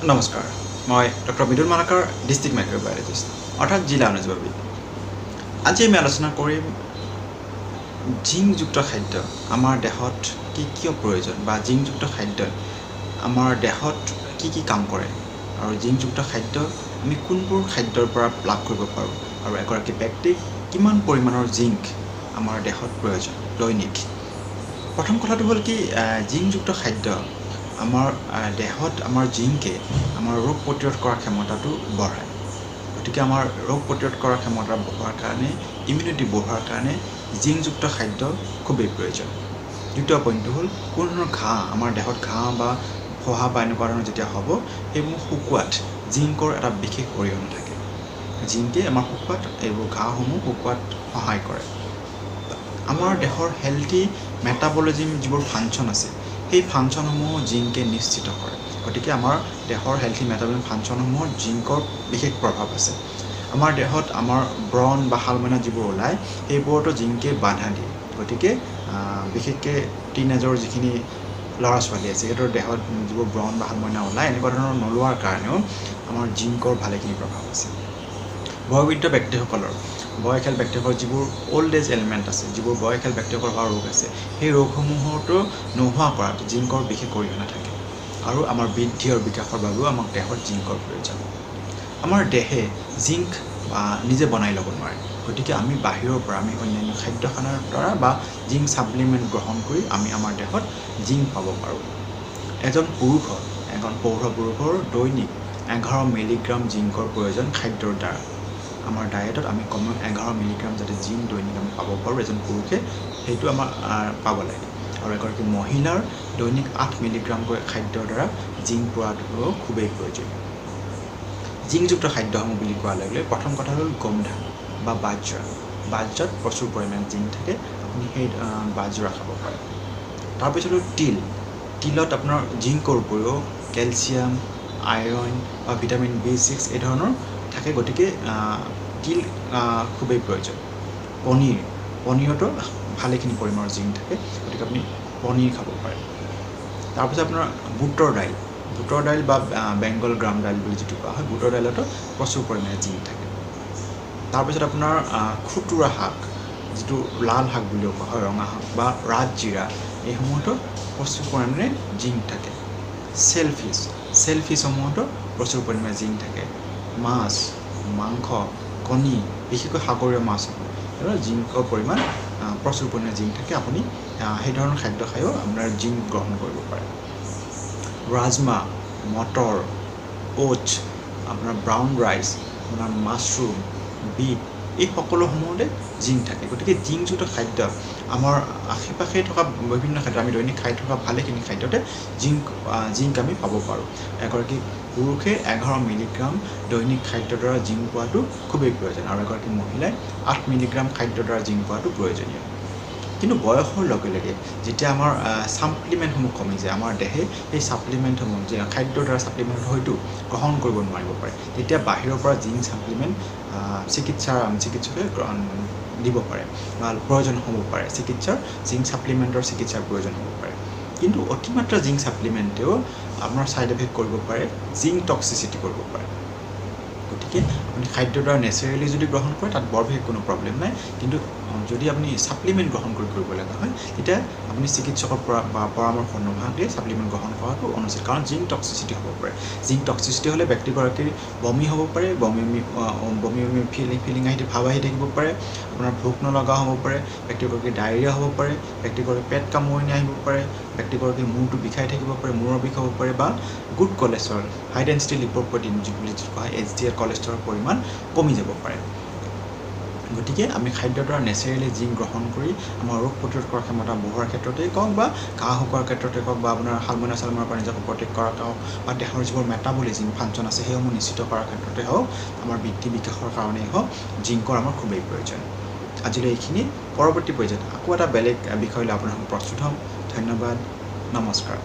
নমস্কাৰ, মই doctor Mridul Malakar, district microbiologist অৰ্থাৎ জিলা অণুজীৱবিদ। আজি আমি আলোচনা কৰিম জিংকযুক্ত খাদ্য আমাৰ দেহত কি কিয় প্ৰয়োজন বা জিংকযুক্ত খাদ্যই আমাৰ দেহত কি কি কাম কৰে আৰু জিংকযুক্ত খাদ্য আমি কোনবোৰ খাদ্যৰ পৰা লাভ কৰিব পাৰোঁ আৰু এগৰাকী ব্যক্তিক কিমান পৰিমাণৰ জিংক আমাৰ দেহত প্ৰয়োজন দৈনিক। প্ৰথম কথাটো হ'ল কি, জিংকযুক্ত খাদ্য আমাৰ দেহত আমাৰ জিংকে আমাৰ ৰোগ প্ৰতিৰোধ কৰাৰ ক্ষমতাটো বঢ়ায়। গতিকে আমাৰ ৰোগ প্ৰতিৰোধ কৰাৰ ক্ষমতা বঢ়োৱাৰ কাৰণে, ইমিউনিটি বঢ়োৱাৰ কাৰণে জিংকযুক্ত খাদ্য খুবেই প্ৰয়োজন। দ্বিতীয় পইণ্টটো হ'ল, কোনো ধৰণৰ ঘাঁ, আমাৰ দেহত ঘাঁ বা ফোহা বা এনেকুৱা ধৰণৰ যেতিয়া হ'ব, সেইবোৰ শুকোৱাত জিংকৰ এটা বিশেষ অৰিহণা থাকে। জিংকে আমাৰ শুকোৱাত, এইবোৰ ঘাঁসমূহ শুকোৱাত সহায় কৰে। আমাৰ দেহৰ হেল্থি মেটাবলিজিম যিবোৰ ফাংচন আছে, সেই ফাংচনসমূহ জিংকে নিশ্চিত কৰে। গতিকে আমাৰ দেহৰ হেল্থি মেটাবলিজিম ফাংচনসমূহত জিংকৰ বিশেষ প্ৰভাৱ আছে। আমাৰ দেহত আমাৰ ব্ৰণ বা শালমইনা যিবোৰ ওলায়, সেইবোৰতো জিংকে বাধা দিয়ে। গতিকে বিশেষকৈ টিনেজৰ যিখিনি ল'ৰা ছোৱালী আছে, সিহঁতৰ দেহত যিবোৰ ব্ৰণ বা শালমইনা ওলায়, এনেকুৱা ধৰণৰ নোলোৱাৰ কাৰণেও আমাৰ জিংকৰ ভালেখিনি প্ৰভাৱ আছে। বয়োবৃদ্ধ ব্যক্তিসকলৰ, বয়সীয়াল ব্যক্তিসকলৰ যিবোৰ অ'ল্ড এজ এলিমেণ্ট আছে, যিবোৰ বয়সীয়াল ব্যক্তিসকলৰ হোৱা ৰোগ আছে, সেই ৰোগসমূহতো নোহোৱা কৰাত জিংকৰ বিশেষ অৰিহণা থাকে। আৰু আমাৰ বৃদ্ধি আৰু বিকাশৰ বাবেও আমাক দেহত জিংকৰ প্ৰয়োজন। আমাৰ দেহে জিংক বা নিজে বনাই ল'ব নোৱাৰে। গতিকে আমি বাহিৰৰ পৰা, আমি অন্যান্য খাদ্য খানাৰ দ্বাৰা বা জিংক ছাপ্লিমেণ্ট গ্ৰহণ কৰি আমি আমাৰ দেহত জিংক পাব পাৰোঁ। এজন পুৰুষৰ, এজন প্ৰৌঢ় পুৰুষৰ দৈনিক 11 মিলিগ্ৰাম জিংকৰ প্ৰয়োজন খাদ্যৰ দ্বাৰা। আমাৰ ডায়েটত আমি কমেও 11 মিলিগ্ৰাম যাতে জিংক দৈনিক আমি পাব পাৰোঁ এজন পুৰুষে, সেইটো আমাৰ পাব লাগে। আৰু এগৰাকী মহিলাৰ দৈনিক 8 মিলিগ্ৰামকৈ খাদ্যৰ দ্বাৰা জিংক পোৱাটো খুবেই প্ৰয়োজনীয়। জিংকযুক্ত খাদ্যসমূহ বুলি কোৱাৰ লগে লগে প্ৰথম কথা হ'ল গোমধান বা বাজৰা। বাজৰাত প্ৰচুৰ পৰিমাণে জিংক থাকে, আপুনি সেই বাজৰা খাব পাৰে। তাৰপিছত হ'ল তিল। তিলত আপোনাৰ জিংকৰ উপৰিও কেলছিয়াম, আইৰণ বা ভিটামিন বি6 এই ধৰণৰ থাকে। গতিকে তিল খুবেই প্ৰয়োজন। পনীৰ, পনীৰতো ভালেখিনি পৰিমাণৰ জিংক থাকে, গতিকে আপুনি পনীৰ খাব পাৰে। তাৰপিছত আপোনাৰ বুটৰ দাইল, বুটৰ দাইল বা বেংগল গ্ৰাম দাইল বুলি যিটো কোৱা হয়, বুটৰ দাইলতো প্ৰচুৰ পৰিমাণে জিংক থাকে। তাৰপিছত আপোনাৰ খুতুৰা শাক, যিটো লাল শাক বুলিও কোৱা হয়, ৰঙা শাক বা ৰাজজিৰা, এইসমূহতো প্ৰচুৰ পৰিমাণে জিংক থাকে। চেলফিছ, চেলফিছসমূহতো প্ৰচুৰ পৰিমাণে জিংক থাকে। মাছ, মাংস, কণী, বিশেষকৈ সাগৰীয় মাছসমূহ, এইবোৰত জিংকৰ পৰিমাণ প্ৰচুৰ পৰিমাণে জিংক থাকে। আপুনি সেই ধৰণৰ খাদ্য খায়ো আপোনাৰ জিংক গ্ৰহণ কৰিব পাৰে। ৰাজমা, মটৰ, অ'টছ, আপোনাৰ ব্ৰাউন ৰাইচ, আপোনাৰ মাছৰুম, বিট, এই সকলোসমূহতে জিংক থাকে। গতিকে জিংকযুক্ত খাদ্য আমাৰ আশে পাশে থকা বিভিন্ন খাদ্য, আমি দৈনিক খাই থকা ভালেখিনি খাদ্যতে জিংক আমি পাব পাৰোঁ। এগৰাকী পুৰুষে 11 মিলিগ্ৰাম দৈনিক খাদ্যৰ দ্বাৰা জিংক পোৱাটো খুবেই প্ৰয়োজন আৰু এগৰাকী মহিলাই 8 মিলিগ্ৰাম খাদ্যৰ দ্বাৰা জিংক পোৱাটো প্ৰয়োজনীয়। কিন্তু বয়সৰ লগে লগে যেতিয়া আমাৰ ছাপ্লিমেণ্টসমূহ কমি যায়, আমাৰ দেহে সেই ছাপ্লিমেণ্টসমূহ, যে খাদ্যৰ দ্বাৰা ছাপ্লিমেণ্ট হয়তো গ্ৰহণ কৰিব নোৱাৰিব পাৰে, তেতিয়া বাহিৰৰ পৰা জিংক ছাপ্লিমেণ্ট চিকিৎসকে গ্ৰহণ দিব পাৰে বা প্ৰয়োজন হ'ব পাৰে। চিকিৎসাৰ জিংক ছাপ্লিমেণ্টৰ চিকিৎসাৰ প্ৰয়োজন হ'ব পাৰে। কিন্তু অতিমাত্ৰা জিংক ছাপ্লিমেণ্টেও আপোনাৰ ছাইড এফেক্ট কৰিব পাৰে, জিংক টক্সিচিটি কৰিব পাৰে। গতিকে আপুনি খাদ্যৰ দ্বাৰা নেচাৰেলি যদি গ্ৰহণ কৰে, তাত বৰ বিশেষ কোনো প্ৰব্লেম নাই। কিন্তু যদি আপুনি ছাপ্লিমেণ্ট গ্ৰহণ কৰিব লগা হয়, তেতিয়া আপুনি চিকিৎসকৰ পৰা বা পৰামৰ্শ নোহোৱাকৈ ছাপ্লিমেণ্ট গ্ৰহণ কৰাটো অনুচিত, কাৰণ জিংক টক্সিচিটি হ'ব পাৰে। জিংক টক্সিচিটি হ'লে ব্যক্তিগৰাকীৰ বমি হ'ব পাৰে, বমি বমি বমি ফিলিং আহি, ভাৱ আহি থাকিব পাৰে, আপোনাৰ ভোক নলগা হ'ব পাৰে, ব্যক্তিগৰাকীৰ ডায়েৰিয়া হ'ব পাৰে, ব্যক্তিগৰাকীৰ পেট কামোৰণি আহিব পাৰে, ব্যক্তিগৰাকীৰ মূৰটো বিষাই থাকিব পাৰে, মূৰৰ বিষ হ'ব পাৰে বা good cholesterol, high density lipoprotein বুলি যিটো কোৱা হয়, এইচডিএল কলেষ্ট্ৰলৰ পৰিমাণ কমি যাব পাৰে। গতিকে আমি খাদ্যৰ দ্বাৰা নেচাৰেলি জিংক গ্ৰহণ কৰি আমাৰ ৰোগ প্ৰতিৰোধ কৰাৰ ক্ষমতা বঢ়োৱাৰ ক্ষেত্ৰতেই কওক বা ঘাঁ শুকোৱাৰ ক্ষেত্ৰতে কওক বা আপোনাৰ শালমইনা চালমইনাৰ পৰা নিজকে প্ৰটেক্ট কৰাতে হওক বা দেহৰ যিবোৰ মেটাবলিজিম ফাংচন আছে, সেইসমূহ নিশ্চিত কৰাৰ ক্ষেত্ৰতে হওক, আমাৰ বৃদ্ধি বিকাশৰ কাৰণেই হওক, জিংকৰ আমাৰ খুবেই প্ৰয়োজন। আজিলৈ এইখিনি। পৰৱৰ্তী পৰ্যায়ত আকৌ এটা বেলেগ বিষয় লৈ আপোনাৰ সৈতে প্ৰস্তুত হ'ম। ধন্যবাদ, নমস্কাৰ।